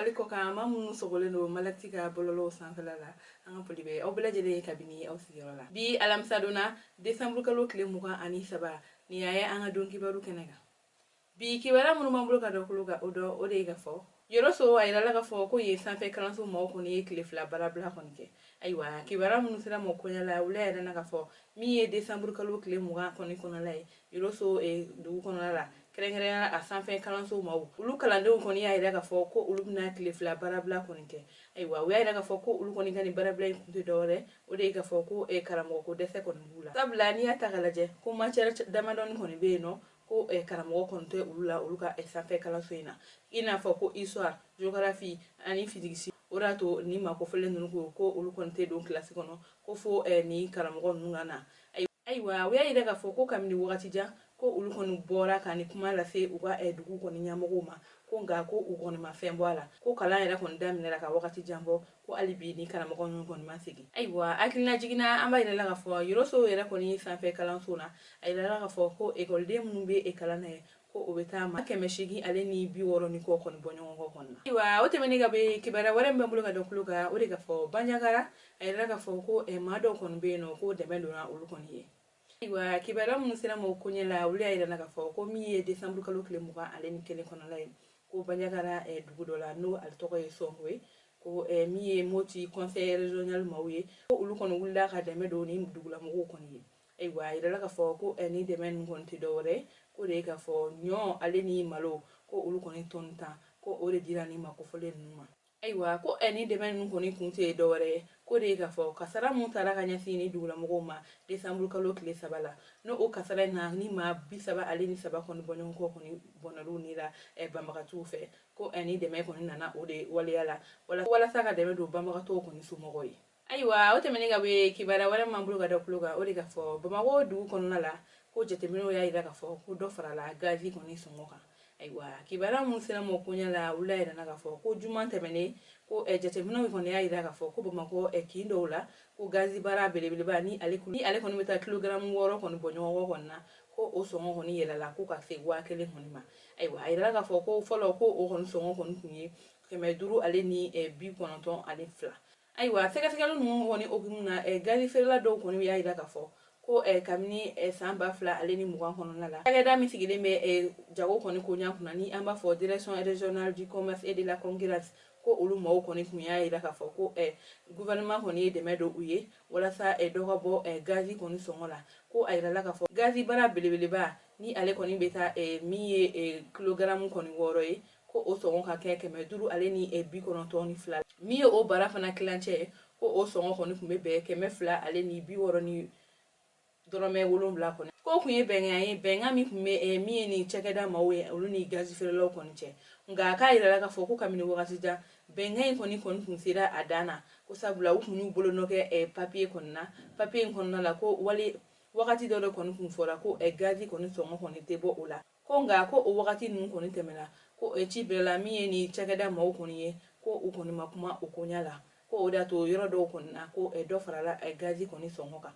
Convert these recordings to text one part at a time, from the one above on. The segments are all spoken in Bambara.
Mali kɔ kan, maa minnu sɔgɔlen don Malati ka bɔlɔlɔw sanfɛla la, an ka foli bɛ aw bɛɛ lajɛlen ye kabini aw sigiyɔrɔ la. Bi alamisa don na, desanburu kalo tile 23, nin y'a ye an ka don kibaru kɛnɛ kan. Bi kibaruya minnu b'an bolo ka dɔ kolo kan, o dɔ o de ye ka fɔ Yɔrɔso, a yirala k'a fɔ ko yen sanfɛ kalanso maaw kɔni ye tile 2 baarabila kɔni kɛ. Ayiwa, kibaruya minnu sera mɔ koɲɛ la, olu y'a yira k'a fɔ min ye desanburu kalo tile 20 kɔni kɔnɔla ye, Yɔrɔso dugu kɔnɔna la, kɛrɛnkɛrɛnnenya a sanfɛ kalanso maaw, olu kalandenw kɔni y'a yira k'a fɔ ko olu bɛna tile 2 baarabila kɔni kɛ. Ayiwa, u y'a yira k'a fɔ ko olu kɔni ka nin baarabila in kun tɛ dɔwɛrɛ, o de ye k'a fɔ ko karamɔgɔ ko dɛsɛ kɔni b'u la, sabula n'i y'a ta k'a lajɛ ko matière damadɔni kɔni bɛ yen nɔ ko karamɔgɔ kɔni tɛ olu la olu ka sanfɛ kalanso in na, i n'a fɔ ko histoire, géographie ani physique. O de y'a to ni maa kofɔlen ninnu ko olu kɔni tɛ don kilasi kɔnɔ ko fo ni karamɔgɔ ninnu ka na. Ayiwa, u y'a yira k'a fɔ ko kabini wagati jan ko olu kɔni bɔra ka ni kuma lase u ka dugu kɔni ɲɛmɔgɔw ma, ko nka ko u kɔni ma fɛn bɔ a la, ko kalan yɛrɛ kɔni daminɛra ka wagati jan bɔ, ko hali bi ni karamɔgɔ ninnu kɔni ma segin. Ayiwa, hakilina jiginna, an b'a yira la k'a fɔ Yɔrɔso yɛrɛ kɔni sanfɛ kalanso na, a yirala k'a fɔ ko ekɔliden minnu bɛ e kalan na ye, ko o bɛ taa ma 860 ni kɔ kɔni bɔ ɲɔgɔn kɔ kɔni na. Ayiwa, o tɛmɛnen ka bɛ, kibaruya wɛrɛ min bɛ n bolo ka da tulo kan, o de ka fɔ Banjagara, a yirala k'a fɔ ko maa dɔw kɔni bɛ yen nɔ ko dɛmɛ donna olu kɔni ye. Ayiwa, kibaruya minnu sera ma koɲɛ la, olu y'a yira k'a fɔ ko min ye desanburu kalo tile 21 kɔnɔla ye, ko Banjagara dugu dɔ la, n'o ale tɔgɔ ye Sɔngo ye, ko min ye Moti conseil régional maaw ye, ko olu kɔni wulila ka dɛmɛ don ni dugulamɔgɔw kɔni ye. Ayiwa, a yirala k'a fɔ ko ni dɛmɛ ninnu kɔni tɛ dɔwɛrɛ ye, ko de ye k'a fɔ ɲɔ ale ni malo, ko olu kɔni tɔni 10, ko o de dira ni maa kofɔlen ninnu ma. Ayiwa, ko ni dɛmɛ ninnu kɔni kun tɛ dɔwɛrɛ ye, ko de ye k'a fɔ kasara mun taara ka ɲɛsin ni dugulamɔgɔw ma desanburu kalo tile 3 la, n'o o kasara in na ni maa 33 kɔni bɔ ɲɔgɔn kɔ kɔni bɔnɛliw ni la banbagatɔw fɛ, ko ni dɛmɛ kɔni nana o de waleya la walasa ka dɛmɛ don banbagatɔw kɔni somɔgɔw ye. Ayiwa, o tɛmɛnen ka bɔ yen, kibaruya wɛrɛ min b'an bolo ka da tulo kan, o de ka fɔ Bamakɔ dugu kɔnɔna la, ko jateminɛw y'a yira k'a fɔ ko dɔ farala gazi kɔni sɔngɔ kan. Ayiwa, kibaruya minnu sera ma koɲɛ la, olu y'a yira k'a fɔ ko juma tɛmɛnen, ko jateminɛw kɔni y'a yira k'a fɔ ko Bamakɔ kin dɔw la, ko gazi bara belebeleba ni ale kɔni bɛ taa kilogaramu 6 kɔni bɔ ɲɔgɔn kɔ kɔni na, ko o sɔngɔ kɔni yɛlɛla ko ka se 1000 kɔni ma. Ayiwa, a yirala k'a fɔ ko fɔlɔ ko o kɔni sɔngɔ kɔni tun ye 592. Ayiwa, sɛgɛsɛgɛli ninnu kɔni hukumu na, gazi feerela dɔw kɔni y'a yira k'a fɔ ko kabini san 2020 kɔnɔna la, cakɛda min sigilen bɛ jago kɔni koɲa kunna, ni an b'a fɔ Direction régionale du commerce et de la concurrence, ko olu maaw kɔni tun y'a yira k'a fɔ ko gouvernement kɔni ye dɛmɛ don u ye walasa dɔ ka bɔ gazi kɔni sɔngɔ la. Ko a yirala k'a fɔ gazi bara belebeleba ni ale kɔni bɛ taa min ye kilogaramu kɔni 6 ye, ko o sɔngɔ ka kɛ 592. Min ye o bara fana tilancɛ ye, ko o sɔngɔ kɔni tun bɛ bɛn 260 ni dɔrɔmɛ 7 kɔni. Ko kun ye bɛnkan ye, bɛnkan min tun bɛ min ye nin cakɛda maaw ye, olu ni gazi feerelaw kɔni cɛ. Nka k'a yirala k'a fɔ ko kabini wagati jan, bɛnkan in kɔni tun sera a dan na, ko sabula u tun y'u bolo nɔ kɛ papiye kɔni na. Papiye in kɔnɔna la, ko wale wagati dɔ de kɔni tun fɔra ko gazi kɔni sɔngɔ kɔni tɛ bɔ o la, ko nka ko o wagati ninnu kɔni tɛmɛna, ko ci bilala min ye nin cakɛda maaw kɔni ye, ko u kɔni ma kuma o koɲa la, ko o de y'a to yɔrɔ dɔw kɔni na, ko dɔ farala gazi kɔni sɔngɔ kan.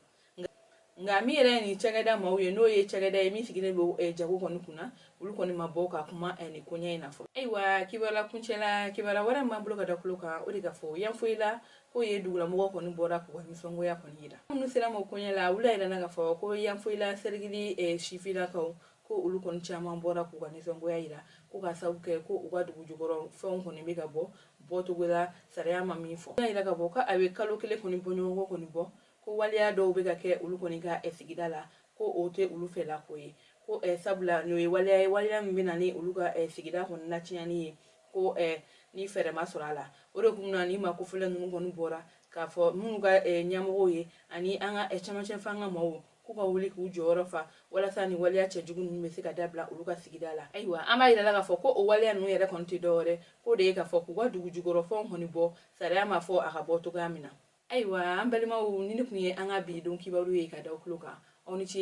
Nka min yɛrɛ ye nin cakɛda maaw ye, n'o ye cakɛda ye min sigilen bɛ jago kɔni kunna, olu kɔni ma bɔ ka kuma nin koɲɛ in na fɔlɔ. Ayiwa, kibaruya kuncɛla, kibaruya wɛrɛ min b'an bolo ka da tulo kan, o de ka fɔ Yanfoyila, k'o ye dugulamɔgɔw kɔni bɔra k'u ka nisɔngoya kɔni yira. Minnu sera ma koɲɛ la, olu y'a yira k'a fɔ ko Yanfoyila sɛrigili sifinnakaw, ko olu kɔni caman bɔra k'u ka nisɔngoya yira, ko ka sababu kɛ ko u ka dugu jukɔrɔ fɛnw kɔni bɛ ka bɔ bɔcogo la sariya ma min fɔ. Y'a yira k'a fɔ ko a bɛ kalo 1 kɔni bɔ ɲɔgɔn kɔ kɔni bɔ, ko waleya dɔw bɛ ka kɛ olu kɔni ka sigida la, ko o tɛ olu fɛla ko ye, ko sabula n'o ye waleya ye, waleya min bɛ na ni olu ka sigida kɔni latiɲɛni ye, ko ni fɛɛrɛ ma sɔrɔ a la. O de kun na ni maa kofɔlen ninnu kɔni bɔra k'a fɔ minnu ka ɲɛmɔgɔw ye ani an ka cɛmancɛ fanga maaw, k'u ka wuli k'u jɔyɔrɔ fa walasa ni waleya cɛjugu ninnu bɛ se ka dabila olu ka sigida la. Ayiwa, an b'a yira la k'a fɔ ko o waleya ninnu yɛrɛ kɔni tɛ dɔwɛrɛ, k'o de ye k'a fɔ k'u ka dugu jukɔrɔ fɛnw kɔni bɔ sariya ma fɔ a ka bɔ cogoya min na. Ayiwa, an balimaw, ni ne tun ye an ka bi don kibaru ye ka da tulo kan, aw ni ce.